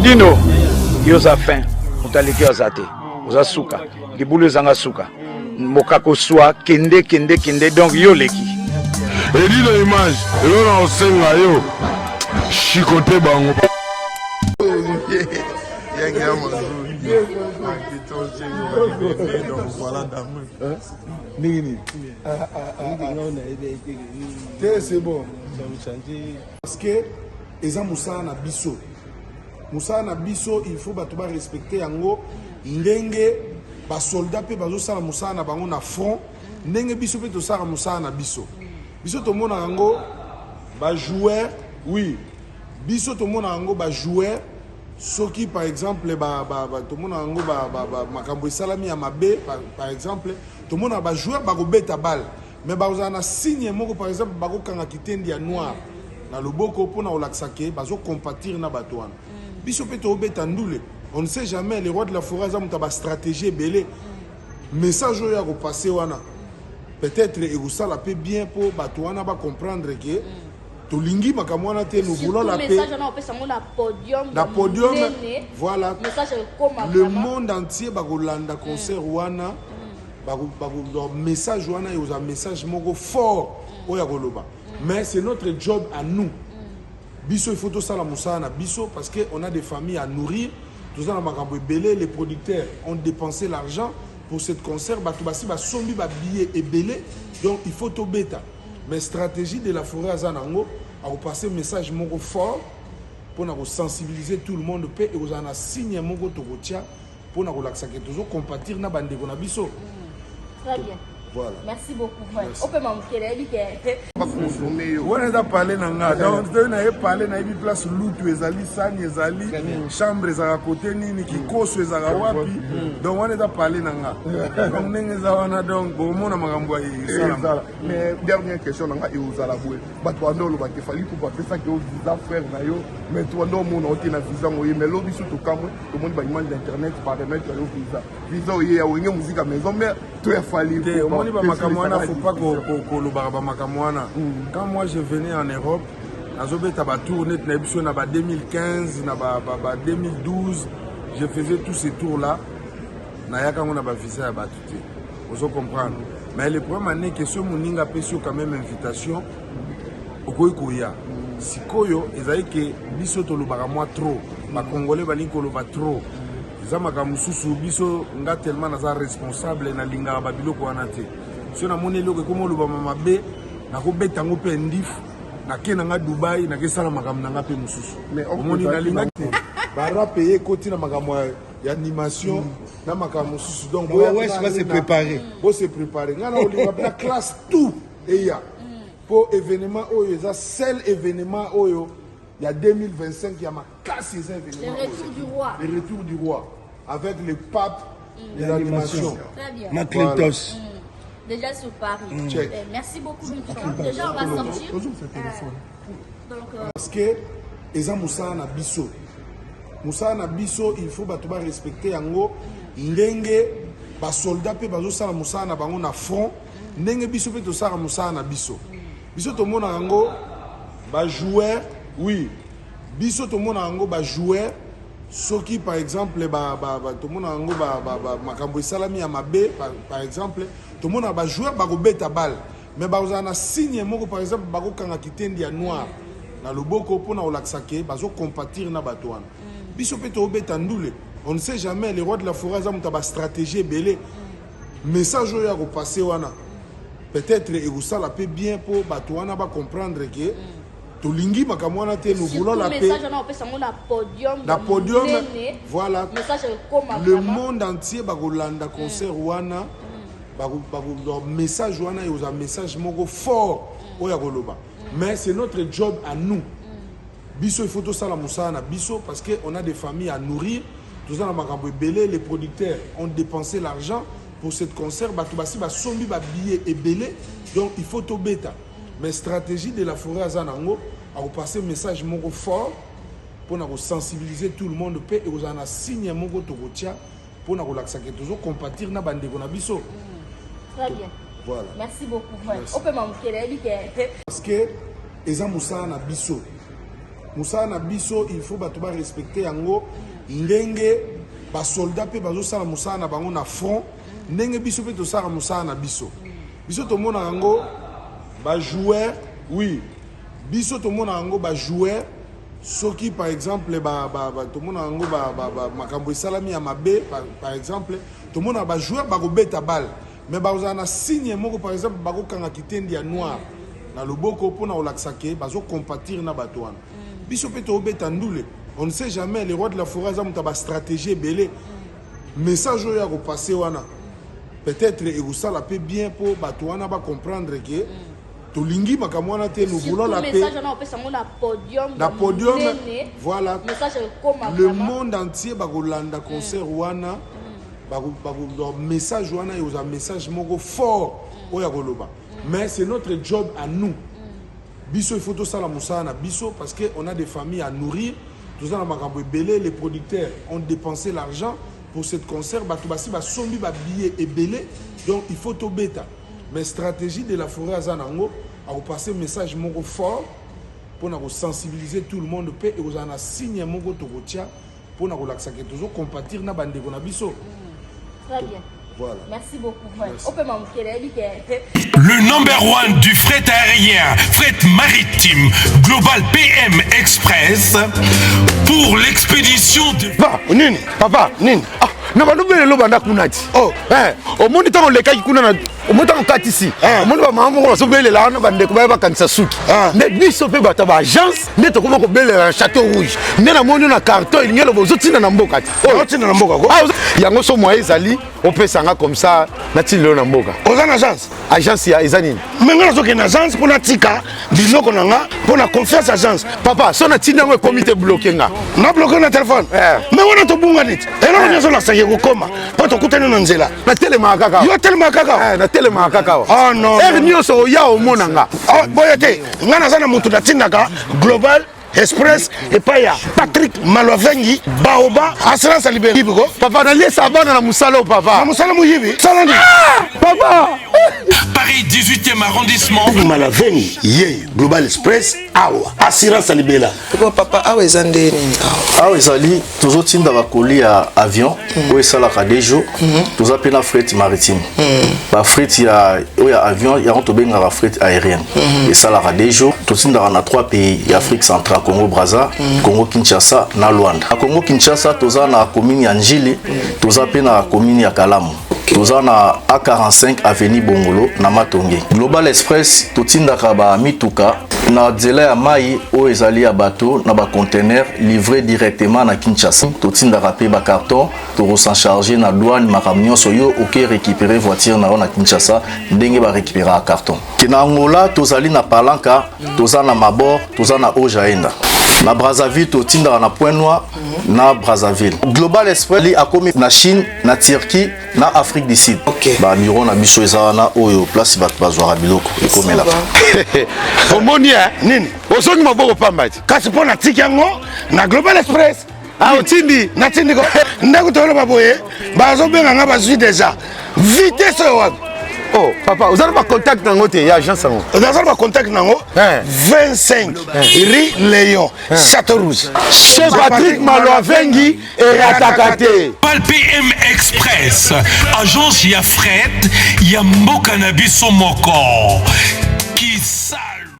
Edino, yo oza fin, moto aleki yo aza te, oza suka, libulu ezanga suka, mokako swa, kende kende kende, donc yo oleki. Edino image, eloko na kosenga yo, chicote bango. Ndenge nini te, c'est bon parce que eza mosala na biso, mosala na biso, il faut bato barespecte yango ndenge basoldat mpe bazosala mosala na bango na front, ndenge biso mpe tosalaka mosala na biso. Biso tomonaka yango bajoueur, oui, biso tomonaka yango bajoueur. Soki par exemple tomona yango makambo esalami ya mabe, par exemple tomonaka bajoueur bakobeta balle, mais bakozala na signe moko, par exemple bakokanga kitendi ya noir na loboko mpona kolakisa ke bazocompatir na bato wana. Biso mpe tobeta ndule, on ne sait jamais, le roi de la forêt aza moto ya bastratégie ebele. Message oyo ya kopase wana peut-être ekosala mpe bien mpo bato wana bacomprendre ke tolingi makambo wana te. Nous voulons la paix. Na podium, voilà, le monde entier bakolanda concert wana, message wana ekozala message moko fort oyo ya koloba. Mais c'est notre job à nous, biso il faut tosala mosala na biso parce que on a des familles à nourrir, toza na makambo ebele. Les producteurs ont dépensé l'argent pour cette concert, bato basi basombi babillet ebele, donc il faut tobeta. Mais stratégie de la forêt aza nango, akopase message moko fort mpona kosensibiliser tout le monde mpe ekozala na signe moko tokotia mpona kolakisa ke tozocompatir na bandeko na biso. Très bien. Voilà. Merci beaucoup. Opema mokele yebi ke. Wana eza pale na nga, donc soki naye pale, nayebi place lutu ezali, sani ezali, chambre ezalaka kote nini, kikoso ezalaka wapi. Donc wana eza pale na nga, donc ndenge eza wana, donc bokomona makambo ya esalama. Mais dernière question na nga eozala boye: bato banda olobaka Fally Ipupa apesaki yo visa, frère na yo, mais tobanda omona ote na visa ngo ye. Mais lobi so tokamwe, tomoni baimage d'internet baremettre yo visa. Visa oye ya Wenge Musica Maison Mère to ya Fally? Te, omoni bamakambo wana, faut pas kolobaka bamakambo wana. Quand moi je venais en Europe, nazobeta batour neti na biso na ba 2015, na ba 2012, je faisais tous ces tours là, nayaka yango na bavisa ya bato te, ozo comprendre. Mais le problème ane ke soki moninga apesi yo quand même invitation, okoki koya. Sikoyo ezali ke biso tolobaka mwa trop, bacongolais balingi koloba trop. Eza makambo mosusu. Biso, nga tellement naza responsable, nalingaka babiloko wana te. Soki namoni eloko ekoma olobama mabe, nakobeta yango mpe ndif nake na nga Dubai, nakesala makambo na nga mpe mosusu. Omoni, nalingaki te. Barap eye ekoti na makambo ya animation na makambo mosusu, donc se préparer. Bose préparer. Ngai na olinga na classe tout eya mpo événement oyo eza seul événement oyo ya 2025 ya makasi, eza événement Le retour du roi. Le retour du roi avec le pape de l'animation. Très bien. Maclintosh. Déjà sur Paris. Check. Merci beaucoup, Mitcho. Déjà, on va sortir. Donc, parce que eza mosala na biso, mosala na biso, il faut bato barespecte yango ndenge basoldat mpe bazosala mosala na bango na front, ndenge biso mpe tosalaka mosala na biso. Biso tomonaka yango bajoueur, oui, biso tomonaka yango bajoueur. Soki par exemple tomona yango makambo esalami ya mabe, par exemple tomonaka bajoueur bakobeta balle, mais bakozala na signe moko, par exemple bakokanga kitendi ya noir na loboko mpona kolakisa ke bazocompatir na bato wana. Biso mpe tobeta ndule, on ne sait jamais, le roi de la forêt aza moto ya bastratégie ebele. Message oyo ya kopase wana peut-être ekosala mpe bien mpo bato wana bacomprendre ke tolingi makambo wana te. Nous voulons la paix. Message wana opesa yango na podium. Na podium, voilà, message ekoma. Le monde entier bakolanda concert wana, message wana ekozala message moko fort oyo ya koloba. Mais c'est notre job à nous, biso il faut tosala mosala na biso parce que on a des familles à nourrir, toza na makambo ebele. Les producteurs ont dépensé l'argent pour cette concert, bato basi basombi babillet ebele, donc il faut tobeta. Mais stratégie de la forêt aza nango, akopase message moko fort mpona kosensibiliser tout le monde mpe ekozala na signe moko tokotia mpona kolakisa ke tozocompatir na bandeko na biso. Très bien. Voilà. Merci beaucoup. Opema mokele yebi ke. Parce que eza mosala na biso. Mosala na biso, il faut bato barespecte yango ndenge basoldat mpe bazosala mosala na bango na front, ndenge biso mpe tosalaka mosala na biso. Biso tomonaka yango bajoueur, oui, biso tomonaka yango bajoueur. Soki par exemple tomonaka yango makambo esalami ya mabe, par exemple tomonaka bajoueur bakobeta balle, mais bakozala na signe moko, par exemple bakokanga kitendi ya noir na loboko mpona kolakisa ke bazocompatir na bato wana. Biso mpe tobeta ndule, on ne sait jamais, le roi de la forêt aza moto ya bastratégie ebele. Message oyo ya kopase wana peut-être ekosala mpe bien mpo bato wana bacomprendre ke tolingi makambo wana te. Nous voulons la paix. Message wana opesa yango na podium. Na podium. Monene. Voilà. Message ekoma le vraiment. Monde entier bakolanda concert wana, message wana ekozala message moko fort oyo ya koloba. Mais c'est notre job à nous. Biso, il faut tosala mosala na biso parce que on a des familles à nourrir, toza na makambo ebele. Les producteurs ont dépensé l'argent pour cette concert, bato basi basombi babillet ebele, donc il faut tobeta. Mais stratégie de la forêt aza nango, akopase message moko fort mpona kosensibiliser tout le monde, mpe ekozala na signe moko tokotia mpona kolakisa ke tozocompatir na bandeko na biso. Très bien. Voilà. Merci beaucoup. Opema mokele, yebi ke Le number one du fret aérien, fret maritime, Global PM Express, pour l'expédition de... Papa nini? Papa nini? Ah, na balobi lelo banda kuna ti. Oh. Eh, omoni ntango olekaki kuna na omoni ntango okatisi, Ah. omoni bamama moko bazobelela wana, bandeko baya bakangisa suki. Ah. Nde biso mpe bato ya baagence nde tokoma kobelela na Château Rouge. Nde namoni yo na carton, elingi eloba ozotinda na mboka ti. Otinda na mboka ko? Ah, yango so moye ezali opesanga comme ça, natindi lelo na mboka. Oza na agence? Agence ya eza nini? Me nga nazokende na agence mpo natika biloko na nga mpo na confiance agence. Papa, so natindi yango ekomi te, bloke nga. Na bloke na telefone. Eh. Me wana tobunga neti eloko nyonso nasaki kokoma mpo tokutani na nzela. Natelemaka kaka. Yo telemaka kaka? Eh, natelemaka kaka awa. Ah, non, Heure non. nyonso oya omona nga. Ah, boye te, nga naza na motu natindaka Global Express epai ya Patrick Malwavengi Baoba, assurance ya liberi ko. Papa, naliesa bana na mosala oyo, papa. Na mosala moyibi sala nini? Papa. Paris 18e arrondissement. Malavengi ye Global Express awa, assurance ya libela. Ko papa, awa eza nde nini awa? Awa ezali tozotinda bakoli ya avion oyo esalaka 2 jours. Toza mpe na fret maritime. Bafret ya oyo ya avion, yango tobengaka fret aérienne, esalaka 2 jours. Totindaka na trois pays ya Afrique centrale: Congo Braza, Congo Kinshasa na Luanda. Na Congo Kinshasa toza na commune ya Njili, toza mpe na commune ya Kalamu, toza na A45 avenue Bongolo na Matonge. Global Express totindaka bamituka na nzela ya mai oyo ezali ya bato na baconteneur livré directement na Kinshasa. Totindaka mpe bacarton, tokosan charge na douane, makambo nyonso. Yo oke récupérer voiture na yo na Kinshasa ndenge barécupéraka carton. Ke na Angola tozali na Palanka, toza na Mabor, toza na Ojaenda. Na Brazzaville totindaka na Point Noir na Brazzaville. Global Express li akomi na Chine, na Turquie, na Afrique du Sud. Babureau na biso eza wana, oyo place bato bazwaka biloko ekomelaka. Omoni e? Nini? Ozongi maboko pamba ti. Kasi mpo natiki yango na Global Express. Ah, otindi? Natindi ko. Ndeko, toloba boye, bazobenga nga, bazwi déjà vitesse oyo wapi? Oh papa, oza na bacontact nango te ya agence yango? Naza na bacontact nango. 25 rue Léon, Château Rouge. Chez Patrick Malwavengi, erataka te. Global PM Express, agence ya fret ya mboka na biso moko.